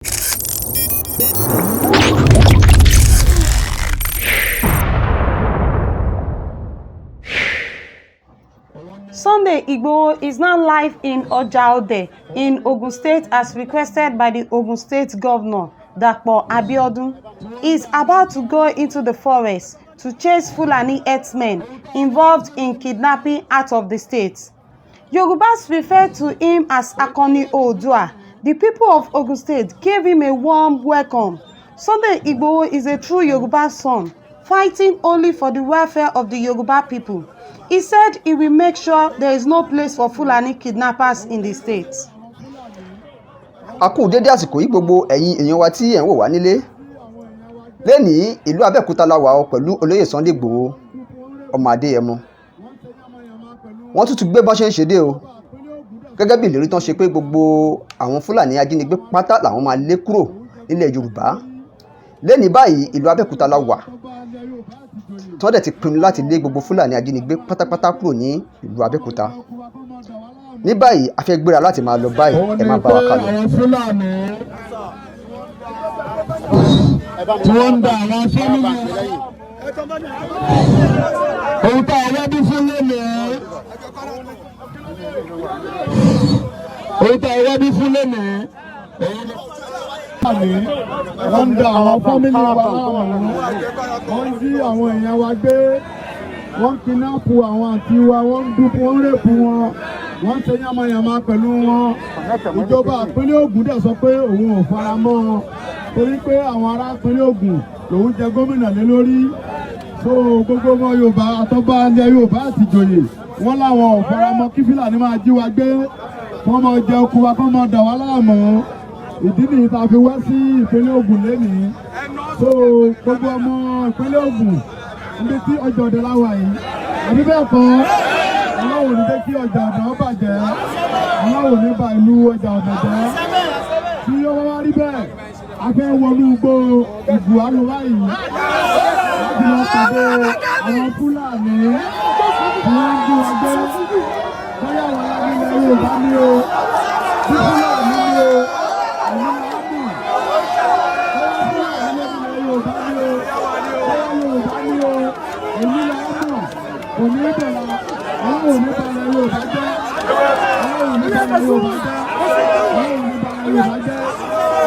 Sunday Igboho is now live in Oja-Ode in Ogun State as requested by the Ogun State Governor, Dapo Abiodun. He is about to go into the forest to chase Fulani herdsmen involved in kidnapping out of the state. Yorubas refer to him as Akoni Oodua. The people of Ogun State gave him a warm welcome. Sunday Igboho is a true Yoruba son, fighting only for the welfare of the Yoruba people. He said he will make sure there is no place for Fulani kidnappers in the state. A kú dédé àsìkò yìí, gbogbo ẹ̀yin èèyàn wa tí ẹ̀ ń wò wá nílé. Lẹ́nìí, ìlú Abẹ́òkúta la wà ọ pẹ̀lú olóyè Sunday Igboho ọmọ Adéyẹmọ. Wọ́n tún ti gbé bọ́n ṣe ń ṣe dé o, gẹ́gẹ́ bí ìlérí tán ṣe pé gbogbo àwọn Fúlàní ajínigbé pátá làwọn máa lé kúrò nílẹ̀ Yorùbá. Lẹ́nìí báyìí, ìlú Abẹ́òkúta la wà tí wọ́n dẹ̀ ti pinnu láti lé gbogbo Fúlàní ajínigbé pátápátá kúrò ní ìlú Abẹ́òkúta. Ní báyìí, a fẹ́ gbéra láti máa lọ báyìí. Ẹ máa bá wa kálọ. Àwọn Fúlàní tí wọ́n ń da àwọn family, ohun tá a wá bí fún lónìí, ohun tá a wá bí fún lónìí, wọ́n ń da àwọn family wa láàmú, wọ́n ń jí àwọn èèyàn wa gbé, wọ́n ń kidnap àwọn àǹtí wa, wọ́n ń dúpọ̀, wọ́n ń rape wọn, wọ́n ń ṣe yánmayànmá pẹ̀lú wọn. Ìjọba ìpínlẹ̀ Ògùn dẹ̀ sọ pé òun ò fara mọ́ ọ, torí pé àwọn ará ìpínlẹ̀ Ògùn lòun jẹ gómìnà lé lórí. So gbogbo ọmọ Yorùbá, àtọ́ba ilẹ̀ Yorùbá àti ìjòyè, wọ́n láwọn ò fara mọ́ kí Fúlàní máa jí wa gbé, kí wọ́n máa jẹ oko wa, kí wọ́n máa dà wá láàmú. Ìdí nìyí tá a fi wá sí ìpínlẹ̀ Ògùn lénìí. So gbogbo ọmọ ìpínlẹ̀ Ògùn, níbi tí ọjà ọ̀dẹ̀ láwà yìí, àbí bẹ́ẹ̀ kọ́? Ọlọ́run ní jẹ́ kí ọjà ọ̀dẹ̀ ó bàjẹ́. Ọlọ́run ní bà ìlú ọjà ọ̀dẹ̀ jẹ́. Tí ó wá rí bẹ́ẹ̀, a fẹ́ wọnú igbó Ìgùwà lọ báyìí láti lọ pàdé àwọn Fúlàní tí wọ́n ń jí wa gbé. Bóyá àwọn alágbèlè Yorùbá ní o, bí Fúlàní ní o, àwọn làámù. Bóyá Fúlàní lórí Yorùbá ní o, bóyá Yorùbá ní o, èyí làámù. Kò ní bẹ̀rẹ̀. Ọlọ́run ní balẹ̀ Yorùbá jẹ́. Ọlọ́run ní balẹ̀ Yorùbá jẹ́. Ọlọ́run ní balẹ̀ Yorùbá jẹ́.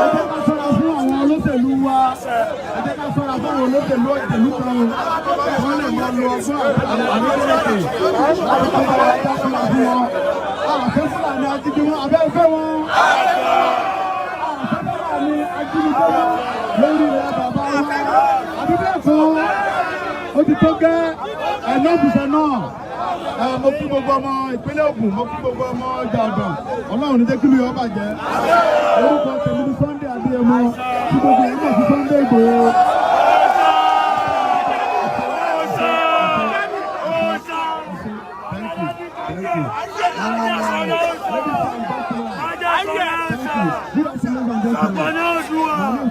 Ẹ jẹ́ ká ṣọ́ra fún àwọn olóṣèlú wa. Ẹ jẹ́ ká ṣọ́ra fún àwọn olóṣèlú ìlú kan o. Wọ́n lè máa lo ọgbọ́n àrékérekè láti tó bá wa dá ṣọ́ra fún wọn. Àfẹ́ Fúlàní ajínigbé wọn, abẹ́ ìfẹ́ wọn. Àfẹ́ Fúlàní ajínigbé wọn lórí ilẹ̀ bàbá wa, àbí bẹ́ẹ̀ kọ́? Ó ti tó gẹ́. Enough is enough. Mo kí gbogbo ọmọ ìpínlẹ̀ Ògùn, mo kí gbogbo ọmọ ọjà ọ̀dàn. Ọlọ́run ní jẹ́ kí ìlú yọ bàjẹ́. Orúkọ tèmi ní Sunday Adéyẹmọ, tí gbogbo ẹ̀ mọ̀ sí Sunday Ìgbòho. Thank you. Thank you. Ladies and gentlemen, thank you. Good afternoon and gentlemen. My name is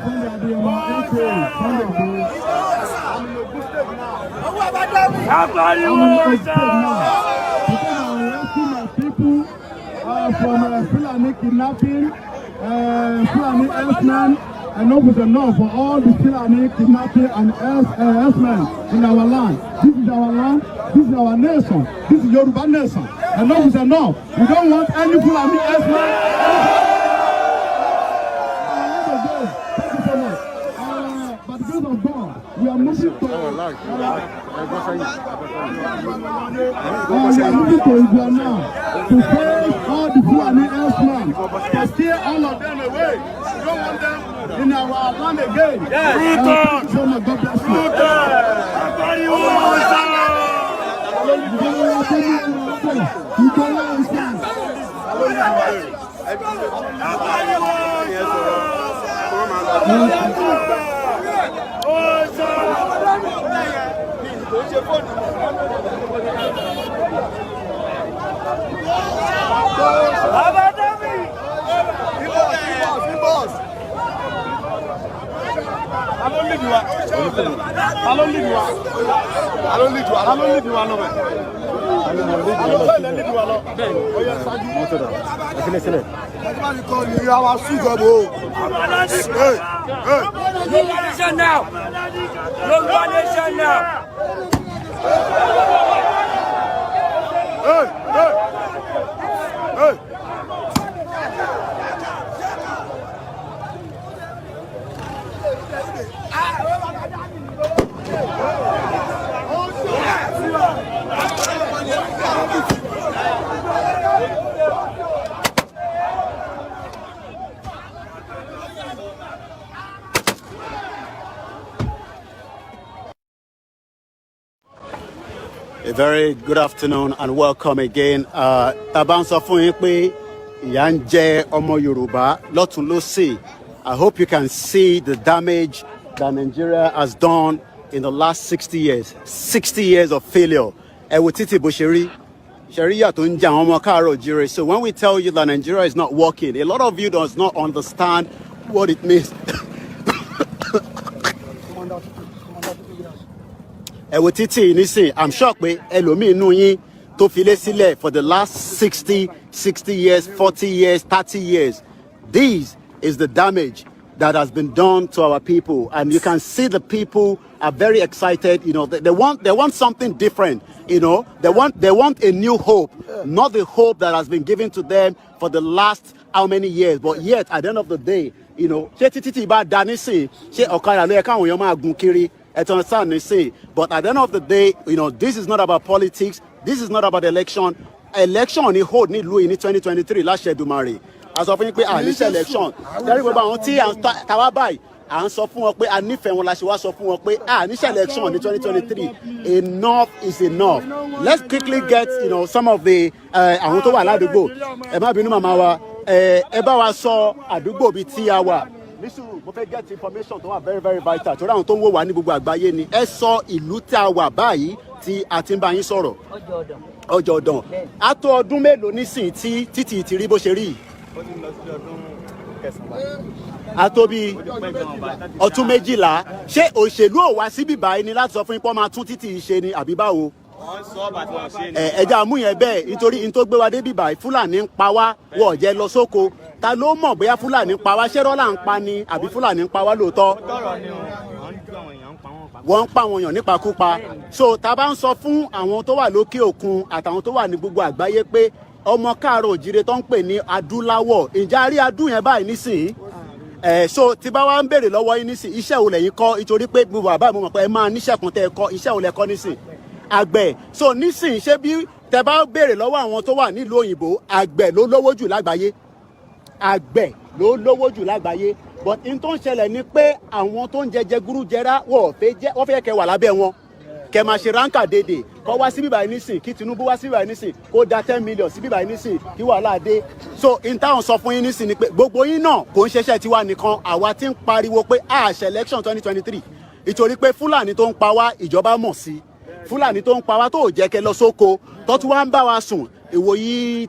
Sunday Adéyẹmọ, aka Sunday Igboho. I'm in Ogun State now. I'm in Ogun State now to come and rescue my people from Fulani kidnapping, Fulani herdsmen. Enough is enough for all the Fulani kidnapping and herdsmen in our land. This is our land. This is our nation. This is Yoruba nation. Enough is enough. We don't want any Fulani herdsmen. Thank you so much. By the grace of God, we are moving to we are moving to Igua now to face all the Fulani herdsmen, to steer all of them away. We don't want them in our land again. Thank you so much. God bless you. Ìjọba tó ní ẹran pọ̀, ìjọba ìsìn. Ta ló lead wa? Ta ló lead wa? Ta ló lead wa? Ta ló lead wa lọ bẹ̀? Ta ló lead wa lọ? Ó yẹ ṣáájú. Sílẹ̀ sílẹ̀. Hey, hey. Yorùbá nation now! Yorùbá nation now! Hey, hey. Hey. A very good afternoon and welcome again. Tá bá ń sọ fún yín pé ìyà ń jẹ ọmọ Yorùbá lọ́tún lósì. I hope you can see the damage that Nigeria has done in the last 60 years. 60 years of failure. Ẹ wo títì bó ṣe rí. Sharia tó ń jẹ àwọn ọmọ káàárọ̀ jíire. So when we tell you that Nigeria is not working, a lot of you does not understand what it means. Ẹ wo títì nísìn. I'm sure pé ẹlòmíín nínú yín tó filé sílẹ̀ for the last 60 years, 40 years, 30 years, this is the damage that has been done to our people, and you can see the people are very excited. They want something different. They want a new hope, not the hope that has been given to them for the last how many years. But yet, at the end of the day, ṣé títí tí bá da nísìn, ṣé ọ̀kadà ló yẹ káwọn èèyàn máa gun kiri? Ẹ tán sáà nísìn. But at the end of the day, this is not about politics. This is not about election. Election ní hold nílùú yìí ní 2023 láṣẹ Èdùmàrè. A sọ fún yín pé à ní ṣe election lẹ́rìí. Gbogbo àwọn tí à ń tàwa báyìí, à ń sọ fún wọn pé a nífẹ̀ẹ́ wọn la ṣe wá sọ fún wọn pé à ní ṣe election ní 2023. Enough is enough. Let's quickly get some of the àwọn tó wà ládùúgbò. Ẹ má bínú, màmá wa, ẹ bá wa sọ àdúgbò bíi tí a wà. Ní sùúrù, mo fẹ́ get information tó wà very very vital torí àwọn tó ń wò wá ní gbogbo àgbáyé ni. Ẹ sọ ìlú tí a wà báyìí tí a ti ń bá yín sọ̀rọ̀. Ọjọ́ ọ̀dàn. Ọjọ́ ọ̀dàn. Á tó ọdún mélòó nísìnyí tí títì ti rí bó ṣe rí yìí? Ó ti ń lọ sí ọdún 9 báyìí. Á tó bí Ó ti pẹ́ gan-an báyìí láti ọdún 12. Ṣé òṣèlú ò wá síbí báyìí ni láti sọ fún yín pé wọ́n máa tún títì yìí ṣe ni, àbí báwo? Wọ́n ń sọ bàtí wọ́n ṣe ni. Ẹ ẹja mú yẹn bẹ́ẹ̀, nítorí n tó gbé wa débi báyìí, Fúlàní ń pa wá, wọ́n ò jẹ́ lọ sóko. Ta ló mọ̀ bóyá Fúlàní ń pa wá? Ṣé rọ́là ń pa ni àbí Fúlàní ń pa wá lóòótọ́? Tọrọ ni o, wọ́n ń dún àwọn èèyàn, ń pa wọ́n pa. Wọ́n ń pa àwọn èèyàn nípakúpa. So tá a bá ń sọ fún àwọn tó wà lókè òkun àtàwọn tó wà ní gbogbo àgbáyé pé ọmọ káàárọ̀ òjìrè tó ń pè ní adúláwọ̀, ǹjẹ́ a rí adú yẹn báyìí nísìnyí? Ẹ so tí bá wá ń béèrè lọ́wọ́ yín nísìnyí, iṣẹ́ wo lẹ̀yin kọ́? Nítorí pé mo bàbá mo mọ̀ pé ẹ máa níṣẹ́ kan tẹ́ ẹ kọ́. Iṣẹ́ wo lẹ kọ́ nísìnyí? Àgbẹ̀. So nísìnyí, ṣé bí tẹ bá béèrè lọ́wọ́ àwọn tó wà nílùú òyìnbó, àgbẹ̀ ló lówó jù lágbàáyé. Àgbẹ̀ ló lówó jù lágbàáyé. But n tó ń ṣẹlẹ̀ ni pé àwọn tó ń jẹjẹ gúrú jẹrá, wọ́n ò fẹ́ jẹ́, wọ́n fẹ́ kẹ́ wà lábẹ́ wọn, kẹ́ máa ṣe ránkà dédè. Kọ́ wá sí bíbáyìí nísìn, kí Tinubu wá sí bíbáyìí nísìn, kó da 10 million sí bíbáyìí nísìn, kí wàhálà dé. So n táwọn sọ fún yín nísìn ni pé gbogbo yín náà, kò ń ṣẹṣẹ tiwa nìkan, àwa ti ń pariwo pé a ṣe election 2023, ìtorí pé Fúlàní tó ń pa wá, ìjọba mọ̀ sí. Fúlàní tó ń pa wá, tó ò jẹ́ kẹ́ lọ sóko, tó tún wá ń bá wa sùn ìwòyí.